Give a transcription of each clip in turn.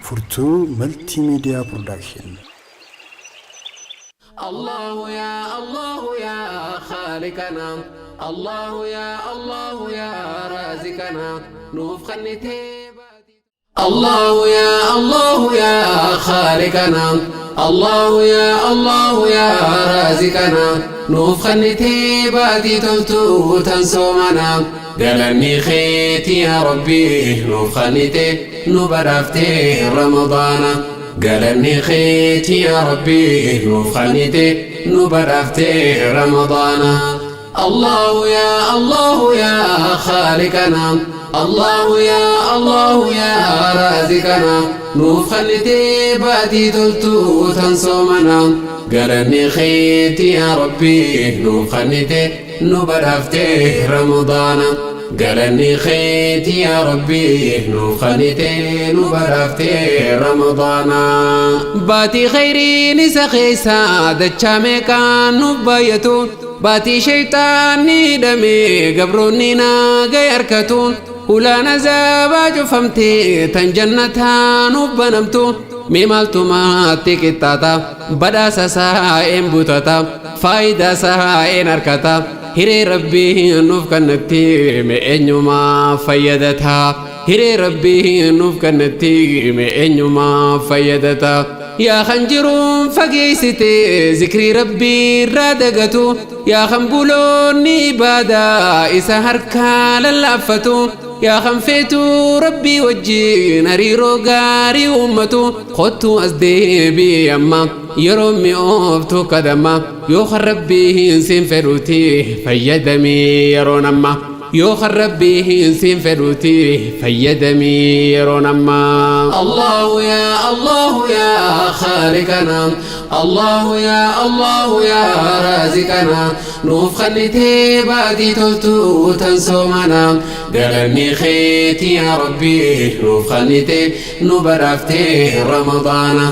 Furtuu Multimedia Production. الله يا الله يا خالقنا، الله يا الله يا رازقنا، nuuf kennite. الله يا الله يا خالقنا، الله يا الله يا رازقنا، nuuf kennite baatii toltuu tan soomana. Galanni keeti yaa Rabbi, nuuf kennite, nu badhaafte Ramadaana. Galanni keeti yaa Rabbi, nuuf kennite, nu badhaafte Ramadaana. الله يا الله يا خالقنا، الله يا الله يا رازقنا، nuuf kennite baatii toltuu tan soomana. Galanni keeti yaa Rabbi, nuuf kennite, nu badhaafte Ramadaana. Galanni keeti yaa Rabbi, nuuf kennite, nu badhaafte Ramadaana. Baatii khayriin isa keessa dachaa meeqaan nuuf baay'atu, baatii shayxaanni hidhame, gabroonni naagay harkatu, hulaan azaabaa cufamte, tan jannataa nuuf banamtu. Mee maaltumaatti qixxaata? Badhaasa isaa een butata? Faayidaa isaa een harkata? Hiree Rabbii nuuf kennatti mee eenyumaa fayyadata? Hiree Rabbii nuuf kennatti mee eenyumaa fayyadata? Yaa kan jiruun fageessite, zikrii Rabbii irraa dagatu, yaa kan buloonni ibaadaa isa harkaa lallaaffatu, yaa kan feetu Rabbii wajjin hariiroo gaarii uummatu, kottu as deebii amma, yeroo mi'ooftu kadama. Yoo kan Rabbii hin siin fedhuuti, fayyadamii yeroon amma. Yoo kan Rabbii hin siin fedhuuti, fayyadamii yeroon amma. الله يا الله يا خالقنا، الله يا الله يا رازقنا، nuuf kennite baatii toltuu tan soomana. Galanni keeti yaa Rabbi, nuuf kennite, nu badhaafte Ramadaana.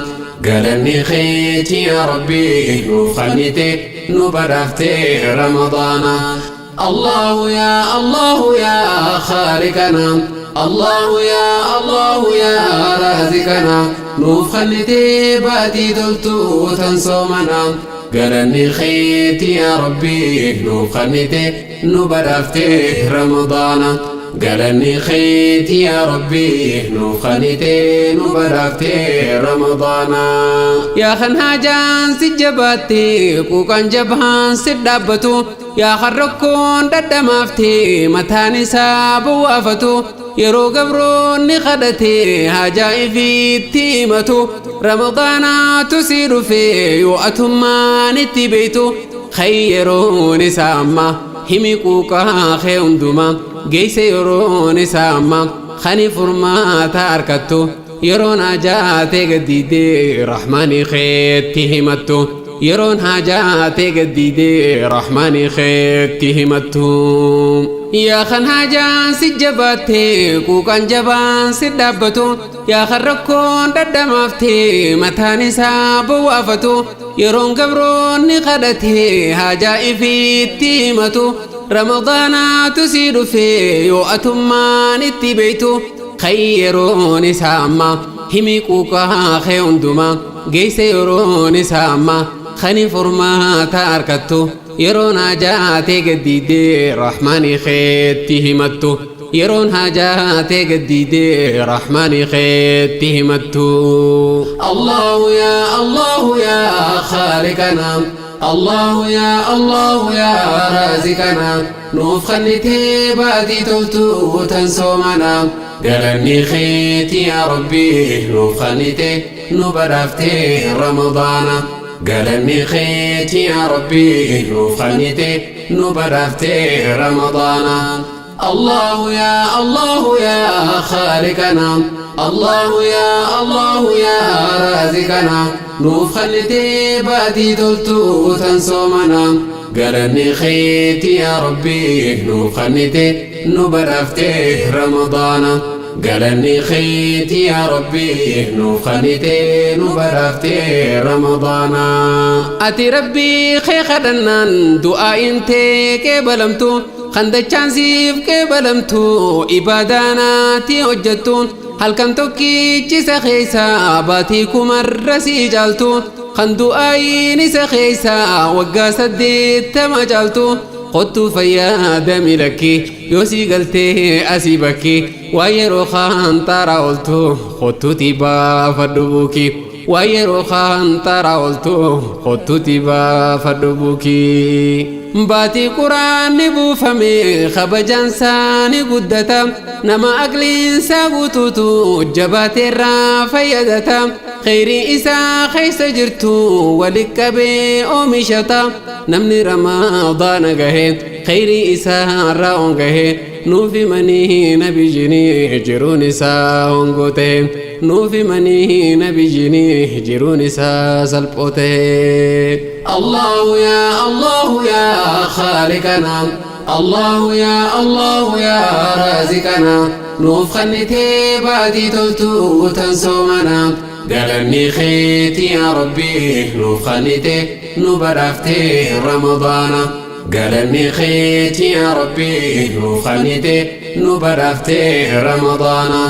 Galanni keeti yaa Rabbi, nuuf kennite, nu badhaafte Ramadaana. الله يا الله يا خالقنا، الله يا الله يا رازقنا، nuuf kennite baatii toltuu tan soomana. Galanni keeti yaa Rabbi, nuuf kennite, nu badhaafte Ramadaana. Galanni keeti yaa Rabbi, nuuf kennite, nu badhaafte Ramadaana. Yaa kan haajaan si jabaatte, quuqan jabaan si dhaabbatu, yaa kan rakkoon dhadhamaafte, mataan isaa bu'aafatu, yeroo gabroonni kadhate haajaa ifiitti himatu, Ramadaanaatu si dhufe, yoo atummaan itti beeytu, khayyeroon isaa amma, himi quuqaa kee hundumaa geeyse. Yeroon isaa amma kani furmaata harkattu, yeroon hajaatee gaddiidee Rahmaanii keetti himattu, yeroon hajaatee gaddiidee Rahmaanii keetti himattu. Yaa kan hajaan si jabaatte, quuqan jabaan si dhaabbatu, yaa kan rakkoon dhadhamaafte, mataan isaa bowwaafatu, yeroon gabroonni kadhate haajaa ifiitti himatu, Ramadaanaatu si dhufe, yoo atummaan itti beeytu, khayyeroon isaa amma, himi quuqaa kee hundumaa geeyse. Yeroon isaa amma kani furmaata harkattu, yeroon hajaatee gaddiidee Rahmaanii keetti himattu, yeroon hajaatee gaddiidee Rahmaanii keetti himattu. الله يا الله يا خالقنا، الله يا الله يا رازقنا، nuuf kennite baatii toltuu tan soomana. Galanni keeti yaa Rabbi, nuuf kennite, nu badhaafte Ramadaana. Galanni keeti yaa Rabbi, nuuf kennite, nu badhaafte Ramadaana. الله يا الله يا خالقنا، الله يا الله يا رازقنا، nuuf kennite baatii toltuu tan soomana. Galanni keeti yaa Rabbi, nuuf kennite, nu badhaafte Ramadaana. Galanni keeti yaa Rabbi, nuuf kennite, nu badhaafte Ramadaana. Ati Rabbii kee kadhannaan du'aa'iin tee qeebalamtu, kan dachaan siif qeebalamtu, ibaadaanaati hojjettu. Halkan tokkichi isa keessa baatii kumarra sii caaltu, kan du'aayin isa keessa waggaa 80 caaltu. Qottuu fayyaadami lakki yoo sii galtee asii bakki, waa yeroo kaan xaaraa ooltu qottuuti baafadhu buuki. Waa yeroo kaan xaaraa ooltu qottuuti baafadhu buuki. Baatii quraanni buufame kabajaansaa ni guddata, nama aqliinsaa guutuutu jabaateerraa fayyadata. Kheyrii isaa keessa jirtu wali qabee oomishata. Namni Ramadaana gahe kheyrii isaa irraa ongahe, nuuf himanii nabiyyinii jiruun isaa hongoo ta'e. Nuuf himanii nabiyyinii jiruun isaa salphoo ta'e. الله يا الله يا خالقنا، الله يا الله يا رازقنا، nuuf kennitee baatii toltuu tan soomana. Galanni keeti yaa Rabbi, nuuf kennite nu badhaaftee Ramadaana. Galanni keeti yaa Rabbi, nuuf kennite nu badhaaftee Ramadaana.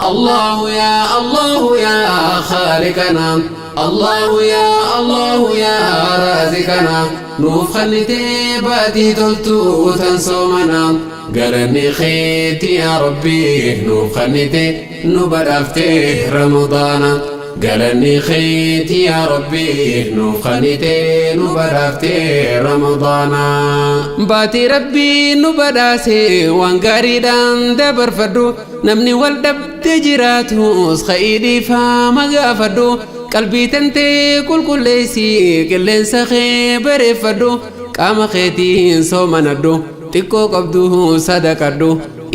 الله يا الله يا خالقنا، الله يا الله يا رازقنا، nuuf kennitee baatii toltuu tan soomana. Galanni keeti yaa Rabbi, nuuf kennite nu badhaaftee Ramadaana. Galanni keeti yaa Rabbi, nuuf kennite nu badhaaftee Ramadaana. Baatii Rabbii nu badhaase waan gaariidhaan dabarfadhu. Namni wal dhabde jiraatus ka'ii dhiifama gaafadhu. Qalbii tantee qulqulleessi, qilleensa kee bareeffadhu. Qaama keetiin soomanadhu, xiqqoo qabdu sadaqadhu.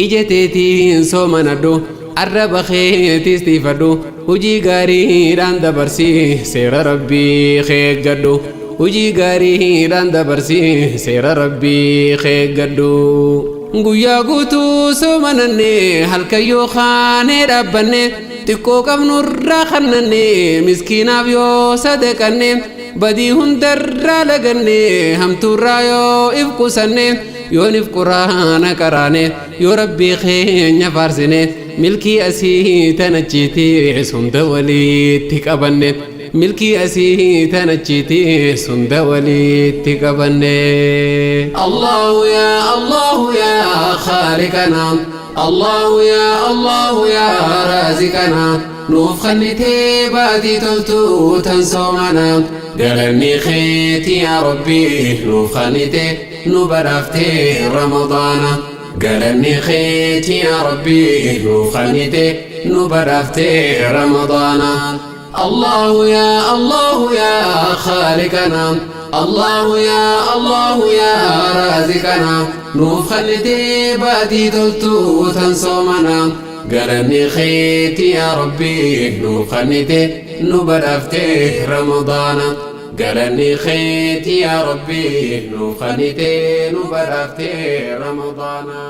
Ija teetiin soomanadhu, arraba keetis tiifadhu. Hojii gaariidhaan dabarsi, seera Rabbii keeggadhu. Hojii gaariidhaan dabarsi, seera Rabbii keeggadhu. Guyyaa guutuu soomananne, halkan yoo kaanee dhaabbanne, xiqqoo qabnurraa kannanne, miskiinaaf yoo sadaqanne, badii hundarraa laganne, hamtuurraa yoo if qusanne, yoon if Quraana qaraane, yoo Rabbii keenya faarsine, milkii asii tanachiitis hunda walitti qabanne. Milkii asii tanachiitis hunda walitti qabanne. الله يا الله يا خالقنا، الله يا الله يا رازقنا، nuuf kennitee baatii toltuu tan soomana. Galanni keeti yaa Rabbi, nuuf kennite nu badhaaftee Ramadaana. Galanni keeti yaa Rabbi, nuuf kennite nu badhaaftee Ramadaana. الله يا الله يا خالقنا، الله يا الله يا رازقنا، nuuf kennitee baatii toltuu tan soomana. Galanni keeti yaa Rabbi, nuuf kennite nu badhaaftee Ramadaana. Galanni keeti yaa Rabbi, nuuf kennite nu badhaaftee Ramadaana.